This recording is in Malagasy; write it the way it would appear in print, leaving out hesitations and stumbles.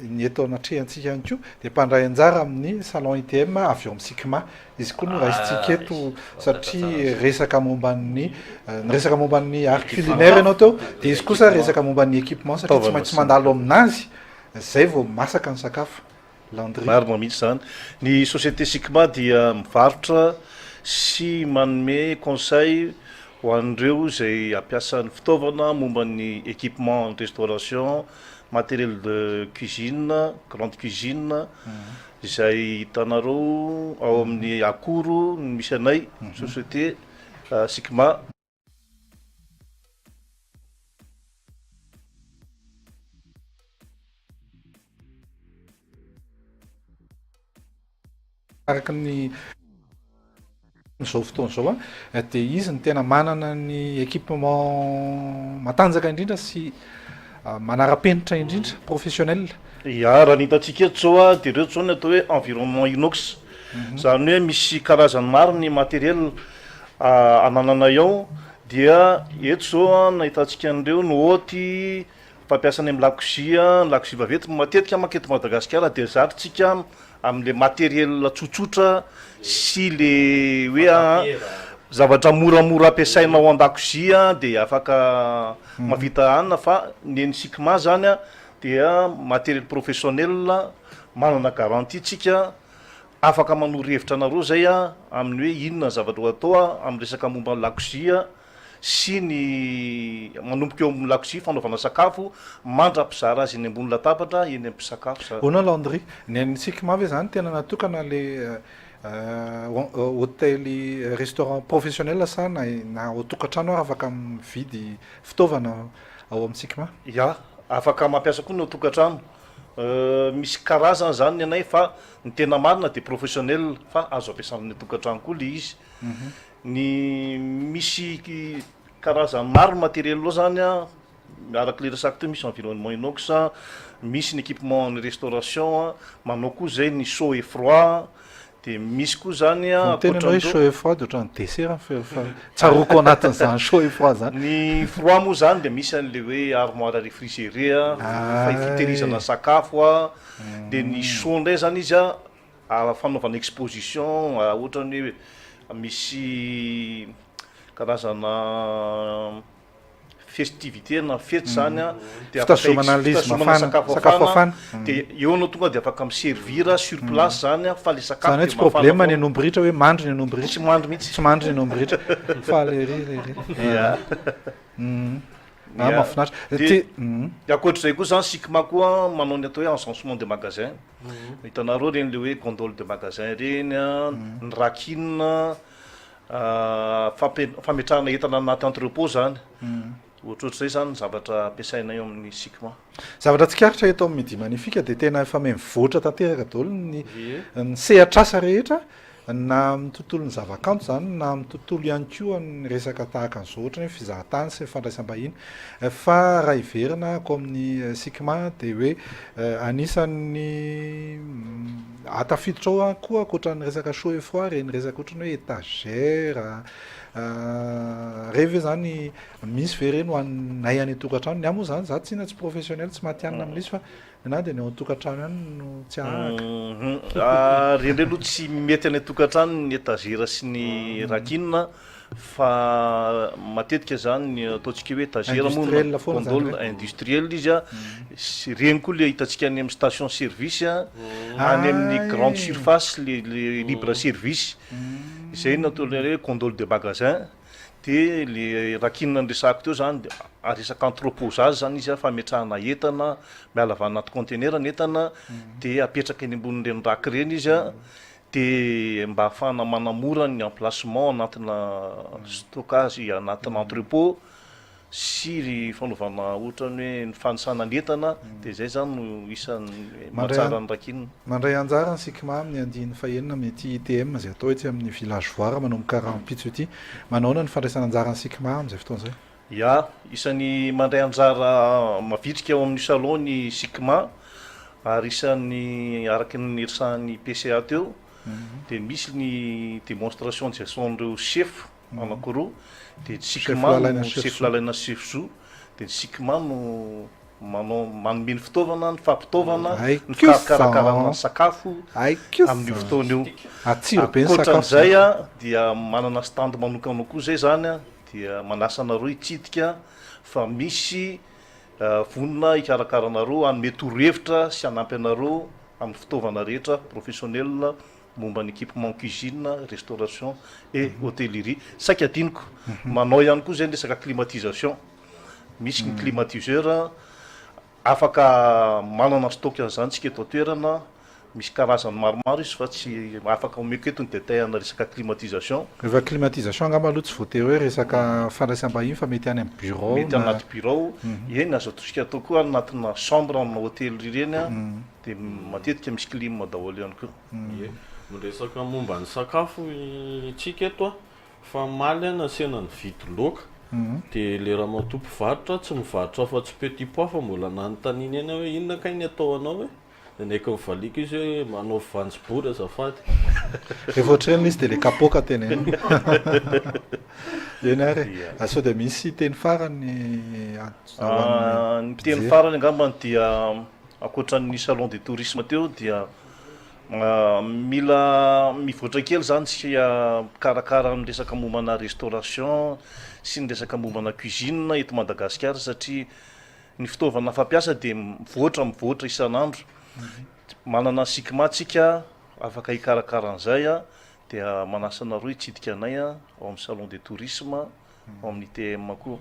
Ny eto anatrehantsika ihany koa dia mpandray anjara amin'ny salon ITM avy ao amin'ny Sicma. Izy koa no raisintsika eto satria resaka momba ny niresaka momba ny art culinaire ianao teo dia izy kosa resaka momba ny équipement satria tsy maintsy mandalo aminazy zay vao masaka ny sakafo. Landry. Marina mihitsy izany. Ny société Sicma dia mivarotra sy manome conseil ho an'ireo izay hampiasa ny fitaovana momba ny équipement en restauration, matériel de cuisine, grande cuisine, izay hitanareo ao amin'ny Akoro no misy anay, société Sicma. Araka ny izao fotoana izao a, dia izy no tena manana ny équipement matanjaka indrindra sy manara-penitra indrindra, professionnel. Ya, raha ny hitantsika eto izao a, dia ireo izao ny atao hoe environnement inox, izany hoe misy karazany maro ny matériel anananay ao, dia eto izao a no ahitantsika an'ireo, ny hotte, Fampiasa any amin'ny lakozia, ny lakozia vaventy, matetika manko eto Madagasikara dia zatra tsika amin'le matériel tsotsotra sy le hoe zavatra moramora ampiasaina ao an-dakozia dia afaka mahavita hanina fa ny an'ny Sicma zany dia matériel professionnel manana garantie tsika, afaka manoro hevitra anareo zay amin'ny hoe inona ny zavatra ho atao amin'ny resaka momba ny lakozia. sy ny manomboka eo amin'ny lakozia fanaovana sakafo mandra-pizara azy eny ambony latabatra eny amin'ny mpisakafo izany. Hono Landry, ny an'ny Sicma ve zany tena natokana le hotely restaurant professionnel sa na na ao tokantrano ary afaka mividy fitaovana ao amin'ny Sicma? Ya, afaka mampiasa koa ny ao tokantrano. Misy karazany zany ny anay fa ny tena marina dia professionnel fa azo ampiasana any an-tokantrano koa le izy. Ny misy karazany maro ny matériel ao zany an, araka le resako teo misy environnement inox, misy ny équipement ny restauration an, manao koa zay ny chaud et froid, de misy koa zany an Vao miteny ianao hoe chaud et froid de ohatran'ny dessert ny feo tsaroako ao anatin'izany chaud et froid zany. Ny froid moa zany de misy an'le hoe armoire réfrigérée an, fitehirizana sakafo an, de ny chaud ndray zany izy an, Fanaovana exposition ohatrany hoe misy karazana festivité na fety zany an, de afaka Fitazomana an'ilay izy fitazomana mafana, sakafo sakafo mafana, mafana. de eo anao tonga de afaka mi-servir sur place zany an, fa le sakafo Zany hoe de tsy mafana problème ny foana. an'omby ritra hoe mandry ny an'omby ritra. Tsy mandry mihitsy. Tsy mandry ny an'omby ritra. Faly ery lery. Ya. Ah, mahafinaritra. De Ty. de ankoatr'izay koa zany Sicma koa manao ny atao hoe agencement de magasin. Hitanareo ireny le hoe gondole de magasin ireny an, ny racking, fametrahana entana anaty entrepot zany. Ohatrohatr'izay zany ny zavatra ampiasainay eo amin'ny Sicma. Zavatra tsikaritra eto amin'ny Midi Magnifique dia tena efa mivoatra tanteraka daholo ny ny sehatr'asa rehetra Na amin'ny tontolon'ny zavakanto izany na amin'ny tontolo ihany koa ny resaka tahaka an'izao ohatra ny hoe fizahantany sy ny fandraisam-bahiny. Fa raha hiverina ako amin'ny Sicma dia hoe anisan'ny tafiditra ao koa ankoatra ny resaka chaud et froid ireny resaka ohatra ny hoe étagère, ireny ve izany misy ve ireny ho anay any an-tokantrano? Ny ahy moa izany za tsinona tsy professionnel tsy matihanina amin'ilay izy fa Ny dia ny ao an-tokantrano ihany no tsy ahahaka. Ireny indray aloha tsy mety any an-tokantrano ny étagère sy ny racine fa matetika zany ny ataontsika hoe étagère moa Industriel foana zany gondole ireny. industriel izy a, sy ireny koa le hitantsika any amin'ny station service a, any amin'ny grande surface le le libre service, izay no ataonay hoe gondole de magasin. De le racine niresahako teo zany de resaka entreposage zany izy a, fametrahana entana, miala avy anaty conteneur ny entana de apetraka eny ambonin'ireny rack ireny izy a, de mba ahafahana manamora ny emplacement anatina stockage anatina entrepot sy ry fanaovana ohatrany hoe ny fanisana ny entana de zay zany no isan'ny mahatsara ny racine. Mandray anjara ny Sicma amin'ny andiany fahenina amin'ity ITM izay atao etsy amin'ny Village Voara manomboka rahampitso ity. Manahoana ny fandraisana anjaran'ny Sicma amin'izay fotoana izay? Ya, isan'ny mandray anjara mavitrika ao amin'io salon ny Sicma ary isan'ny araka ny niresahan'ny PCA teo dia misy ny démonstration izay ataon'ireo sefo anankiroa dia ny Chef Sicma Lalaina no sy Chef Chef Zo. Lalaina sy Chef Zo dia ny Sicma no. Manao, manome ny fitaovana, ny fampitaovana, ny fikarakarana ny sakafo amin'io fotoana io. Ankoatran'izay dia manana stand manokana koa izay izany dia manasa anareo hitsidika fa misy vonona hikarakara anareo, hanome torohevitra sy hanampy anareo amin'ny fitaovana rehetra professionnel momba ny équipement cuisine, restauration et hôtellerie. Saika adinoko, manao ihany koa izay ny resaka climatisation. Misy ny climatiseur, afaka manana stock an'izany tsika eto an-toerana, misy karazany maromaro izy fa tsy afaka omeko eto ny détail ana resaka climatisation. Rehefa climatisation angamba aloha tsy voatery hoe resaka fandraisam-bahiny fa mety any amin'ny bureau Mety na. anaty bureau, eny azo atosika atao koa any anatina chambre amina hotely ireny dia matetika misy clim daholo ihany koa. Ie, miresaka momba ny sakafo tsika eto an, Fa omaly aho nasiana nividy laoka dia le ramatoa mpivarotra tsy mivarotra afa-tsy petit pois fa mbola nanontaniany ihany aho hoe inona kay ny atao anao e? Dia naiky nivaliako izy hoe manao voanjobory azafady. Rehefa ohatr'ireny ilay izy dia ilay kapoaka tenenina. Eny ary e. Sao dia misy teny farany ho an'ny Ny teny farany angambany dia ankoatran'ny salon de tourisme teo dia Mila mivoatra kely zany isika mpikarakara ny resaka mombana restauration sy ny resaka mombana cuisine eto Madagasikara satria ny fitaovana fampiasa dia mivoatra mivoatra isan'andro. Manana SICMA tsika afaka hikarakara an'izay dia manasa anareo hitsidika anay ao amin'ny salon de tourisme ao amin'ny ITM koa.